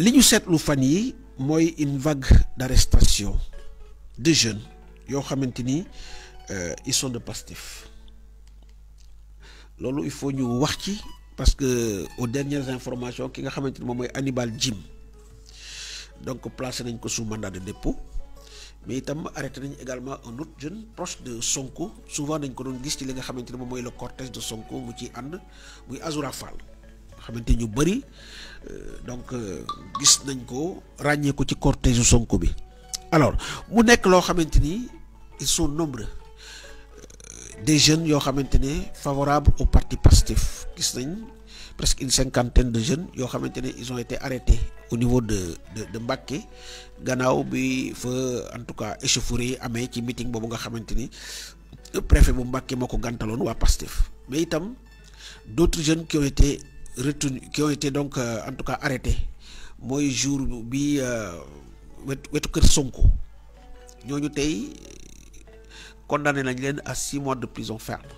li ñu seetlu fan yi mooy une vague d'arrestation de jeunes yoo xamante ni ils sont de Pastef loolu il faut ñu wax ci parce que aux dernières informations ki nga xamante ni moom mooy Hannibal Djim donc placé nañ ko sous mandat de dépôt mais itam arrêté nañ également un autre jeune proche de Sonko souvent nañ ko doon gis ci li nga xamante ni moom mooy le cortège de Sonko mu ci ànd muy Azoura Fall xamante ñu bëri donc gis nañ ko ràññee ko ci cortège de Sonko bi. alors mu nekk loo xamante ni ils sont nombreux des jeunes yoo xamante ne favorables au parti Pastef gis nañ presque une cinquantaine de jeunes yoo xamante ne ils ont été arrêtés au niveau de Mbacké gannaaw bi fa en tout cas échauffourée yi amee ci meeting boobu nga xamante ni préfet bu Mbacké moo ko gàntaloon waa Pastef mais itam d'autres jeunes qui ont été retenus qui ont été donc en tout cas arrêtés mooy jour bi wetu kër Sonko ñooñu tey condamné nañ leen à 6 mois de prison ferme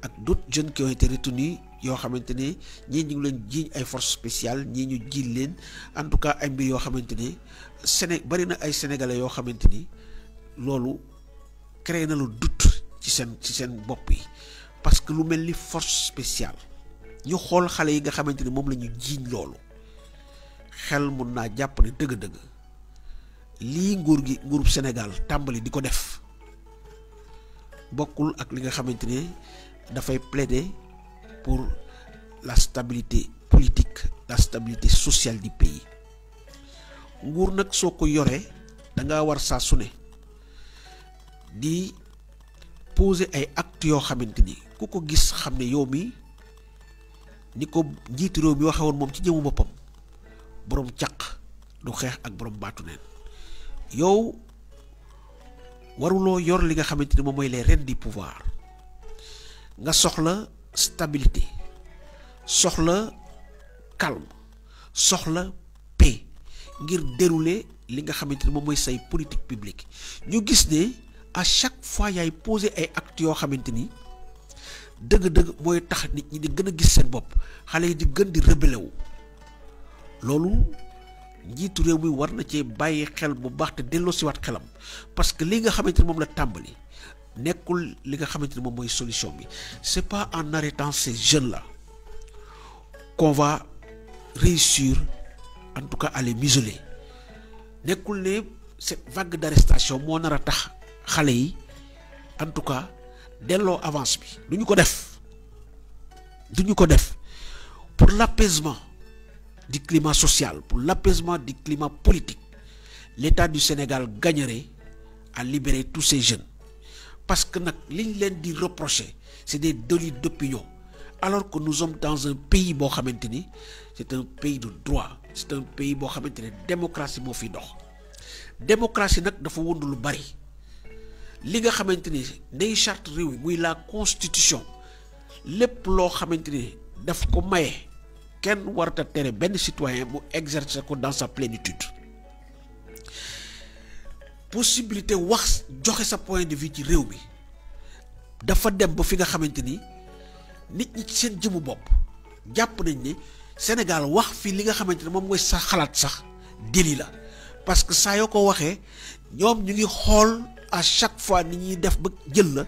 ak d'autres jeunes qui ont été retenus yoo xamante ne ñii ñu ngi leen jiiñ ay forces spéciales ñii ñu jiiñ leen en tout cas ay mbir yoo xamante ne bari na ay sénégalais yoo xamante ni loolu créé na lu doute ci seen bopp yi parce que lu mel ni force spéciale ñu xool xale yi nga xamante ni moom la ñu jiiñ loolu xel mun naa jàpp ne dëgg-dëgg lii nguurub Sénégal tàmbali di ko def bokkul ak li nga xamante ne dafay plaider pour la stabilité politique la stabilité sociale du pays nguur nag soo ko yoree da ngaa war saa su ne di poser ay actes yoo xamante ni ku ko gis xam ne yow mi ni ko njiitu réew mi waxee woon moom ci jëmu boppam borom caq du xeex ak borom baatu neen yow waruloo yor li nga xamante ni moom mooy les rênes du pouvoir nga soxla stabilité soxla calme soxla paix ngir dérouler li nga xamante ni moom mooy say politique publique ñu gis ne à chaque fois yaay poser ay actes yoo xamante ni dëgg-dëgg mooy tax nit ñi di gën a gis seen bopp xale yi di gën di rebelle wu loolu njiitu réew mi war na cee bàyyi xel bu baax te delloo siwaat xelam parce que li nga xamante ni moom la tàmbali nekkul li nga xamante ni moom mooy solution bi c'est pas en arrêtant ces jeunes là qu'on va réussir en tout cas à les museler nekkul ne cette vague d'arrestation moo nar a tax xale yi en tout cas delloo avance bi duñu ko def pour l'apaisement du climat social pour l'apaisement du climat politique l'État du Sénégal gagnerait à libérer tous ces jeunes parce que nag liñ leen di reprocher c'est des délits d'opinion alors que nous sommes dans un pays boo xamante ni c'est un pays de droit c'est un pays boo xamante ne démocratie moo fi dox démocratie nag dafa wund lu bari li nga xamante ni ndey charte réew mi muy la constitution lépp loo xamante ni daf ko maye kenn warata tere benn citoyen mu exercer ko dans sa plénitude possibilité wax joxe sa point de vue ci réew mi dafa dem ba fi nga xamante ni nit ñi ci seen jëmu bopp jàpp nañ ne Sénégal wax fi li nga xamante ne moom mooy sa xalaat sax délit la parce que saa yoo ko waxee ñoom ñu ngi xool à chaque fois ni ñuy def ba jël la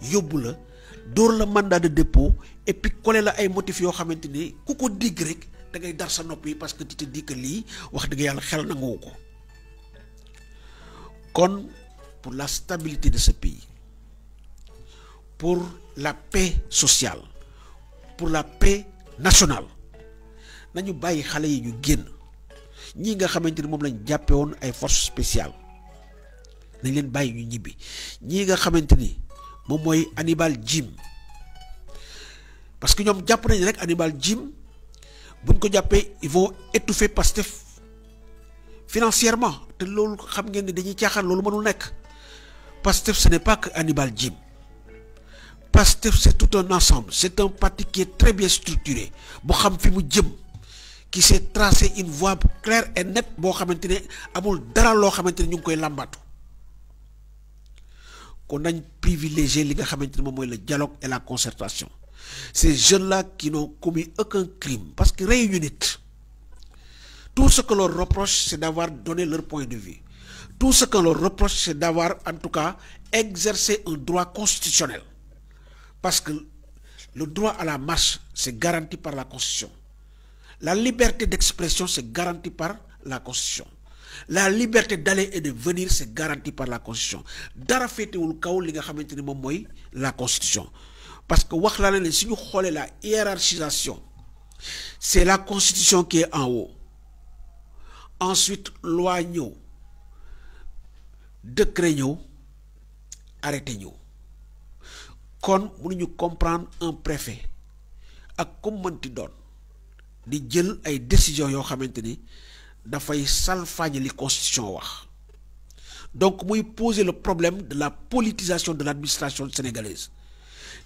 yóbbu la dóor la mandat de dépôt et puis coller la ay motifs yoo xamante ni ku ko digg rek da ngay dar sa nopp yi parce que tu te dis que lii wax dëgg yàlla xel nanguwu ko kon pour la stabilité de ce pays pour la paix sociale pour la paix nationale nañu bàyyi xale yi ñu génn ñii nga xamante ni moom lañ jàppe woon ay forces spéciales nañ leen bàyyi ñu ñibbi ñii nga xamante ni moom mooy Hannibal Djim parce que ñoom jàpp nañ rek Hannibal Djim buñ ko jàppee ils vont étouffer Pastef financièrement te loolu xam ngeen ni dañuy caaxaan loolu mënul nekk Pastef ce n'est pas que Hannibal Djim Pastef c'est tout un ensemble c'est un parti qui est très bien structuré bu xam fi mu jëm qui s'est tracé une voie claire et nette boo xamante ne amul dara loo xamante ne ñu ngi koy làmbaatu kon nañ privilégier li nga xamante ne moom mooy le dialogue et la concertation ces jeunes là qui n'ont commis aucun crime parce que rey ñu nit Tout ce que l'on reproche, c'est d'avoir donné leur point de vue. Tout ce que l'on reproche, c'est d'avoir, en tout cas, exercé un droit constitutionnel. Parce que le droit à la marche, c'est garanti par la Constitution. La liberté d'expression, c'est garanti par la Constitution. La liberté d'aller et de venir, c'est garanti par la Constitution. Dara féetewul kaw li nga xamanteni mom moy la Constitution. Parce que wax la ne si ñu xolé la hiérarchisation, c'est la Constitution qui est en haut. Ensuite, loi ñëw, décret ñëw, arrêté ñëw. Kon mënuñu comprendre un préfet ak comme mënti doon di jël ay décisions yoo xamante ni dafay salfaañe li constitution wax. Donc muy poser le problème de la politisation de l'administration sénégalaise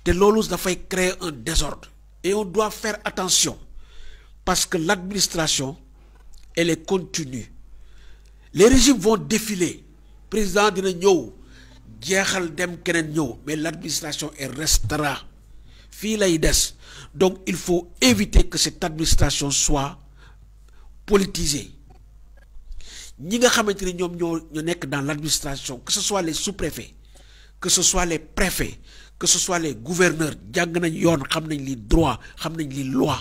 te loolu dafay créer un désordre et on doit faire attention parce que l'administration elle est continue. Les régimes vont défiler, président dina ñëw jeexal dem keneen ñëw, mais l'administration elle restera fii lay des. Donc il faut éviter que cette administration soit politisée. Ñi nga xamanteni ñom ñoo nekk dans l'administration, que ce soit les sous-préfets, que ce soit les préfets, que ce soit les gouverneurs, jàng nañ yoon, xam nañ li droit, xam nañ li loi.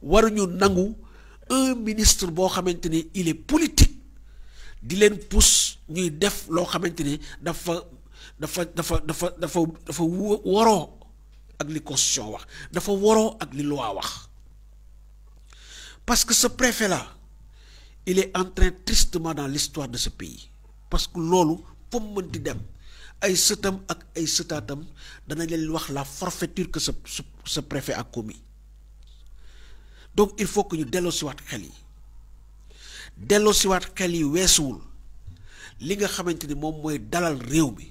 Waruñu nangu un ministre boo xamanteni il est politique di leen pousse ñuy def loo xamanteni dafa waroo ak li constitution wax, dafa waroo ak li loi wax. Parce que ce préfet là il est entré tristement dans l'histoire de ce pays, parce que loolu fu mu mënti dem ay sëtam ak ay sëtaatam danañ leen wax la forfaiture que ce préfet a commis. Donc il faut que ñu delloosiwaat xel yi, delloosiwaat xel yi weesuwul li nga xamante ni moom mooy dalal réew mi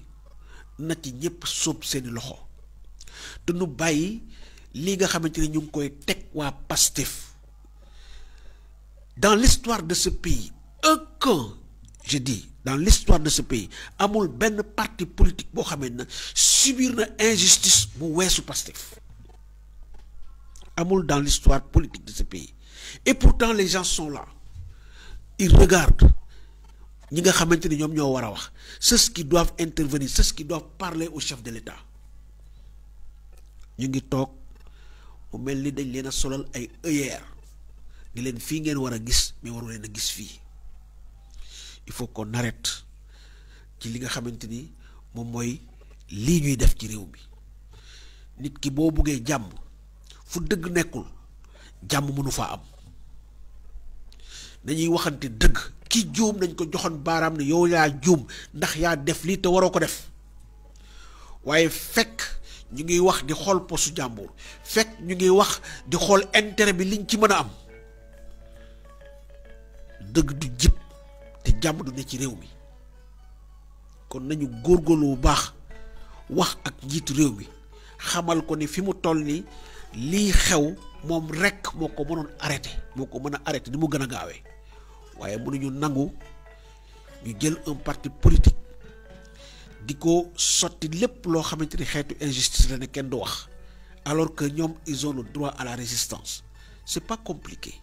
na ci ñëpp sóob seeni loxo te nu bàyyi li nga xamante ni ñu ngi koy teg waa Pastef. Dans l'histoire de ce pays, je dis, dans l'histoire de ce pays, amul ben parti politique boo xamee na subir na injustice bu weesu Pastef. Amul dans l'histoire politique de ce pays. Et pourtant les gens sont là. Ils regardent. Ñi nga xamante ni ñoom ñoo war a wax. Ceux qui doivent intervenir, ceux qui doivent parler au chef de l'État. Ñu ngi toog mu mel ni dañ leen a solal ay œillères. Ni leen fii ngeen war a gis mais waru leen a gis fii. Il faut qu'on arrête ci li nga xamante ni moom mooy lii ñuy def ci réew mi. Nit ki boo buggee jàmm fu dëgg nekkul jàmm mënu faa am. Dañuy waxante dëgg ki juum nañ ko joxoon baaraam ne yow yaa juum ndax yaa def lii te waroo ko def. Waaye fekk ñu ngi wax di xool posu jàmbur, fekk ñu ngi wax di xool intérêt bi liñ ci mën a am. Dëgg du jib te jàmm du ne ci réew mi. Kon nañu góorgóorlu bu baax wax ak njiitu réew mi xamal ko ni fi mu toll ni lii xew moom rek moo ko mënoon arrêté, moo ko mën a arrêté ni mu gën a gaawee. Waaye mënuñu nangu ñu jël un parti politique di ko sotti lépp loo xamante ni xeetu injustice la ne kenn du wax alors que ñoom ils ont le droit à la résistance. C'est pas compliqué.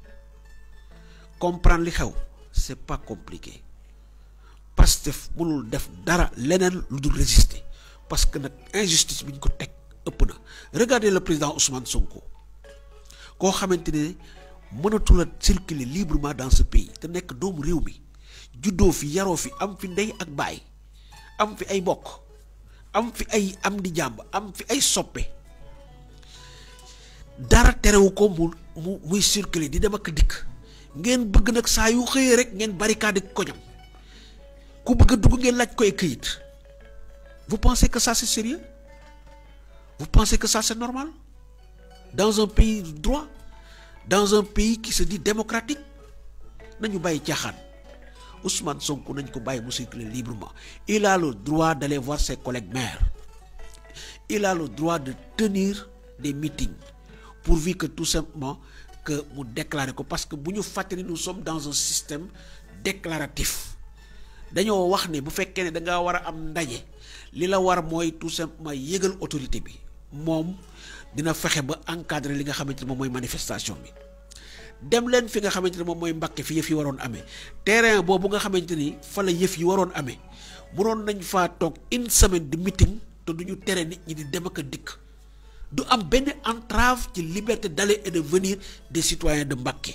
Comprendre li xew c'est pas compliqué. Pastef mënul def dara leneen lu dul résister parce que nag injustice bi ñu ko teg ëpp na. Regardez le président Ousmane Sonko koo xamante ne mënatul a circuler librement dans ce pays te nekk doomu réew mi juddoo fi yaroo fi am fi ndey ak baay am fi ay bokk am fi ay am di jàmb am fi ay soppe dara terewu ko muy circuler di dem ak dikk. Ngeen bëgg nag saa yu xëyee rek ngeen barricade koñam ku bëgg a dugg ngeen laaj koy këyit. Vous pensez que ça c'est sérieux? Vous pensez que ça c'est normal? Dans un pays de droit, dans un pays qui se dit démocratique, nañu bàyyi caaxaan. Ousmane Sonko nañ ko bàyyi mu circuler librement. Il a le droit d'aller voir ses collègues maires. Il a le droit de tenir des meetings pourvu que tout simplement que mu déclarer ko parce que bu ñu fàttali nous sommes dans un système déclaratif. Dañoo wax ne bu fekkee ne da ngaa war a am ndaje li la war mooy tout simplement yëgal autorité bi moom dina fexe ba encadrer li nga xamante ne moom mooy manifestation bi. dem leen fi nga xamante ne moom mooy Mbàkke fi yëf yi waroon amee terrain boobu nga xamante ni fa la yëf yi waroon amee mënoon nañ faa toog une semaine de meeting te duñu tere nit ñi di dem ak a dikk du am benn entrave ci liberté d'aller et de venir des citoyens de Mbàkke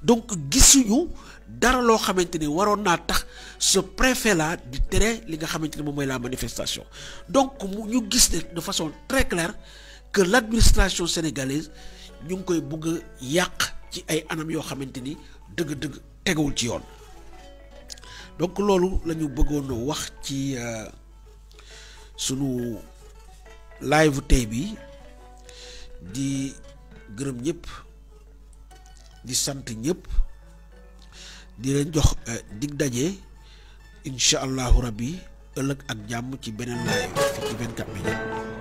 donc gisuñu dara loo xamante ni waroon naa tax ce préfet là di tere li nga xamante ne moom mooy la manifestation donc ñu gis ne de façon très claire que l'administration sénégalaise ñu ngi koy bugg a yàq ci ay anam yoo xamante ni dëgg-dëgg tegawul ci yoon donc loolu la ñu bëggoon wax ci sunu live tey bi di gërëm ñëpp di sant ñëpp di leen jox dig daje incha allahu rabbi ëllëg ak jàmm ci beneen live fi ci 24 minutes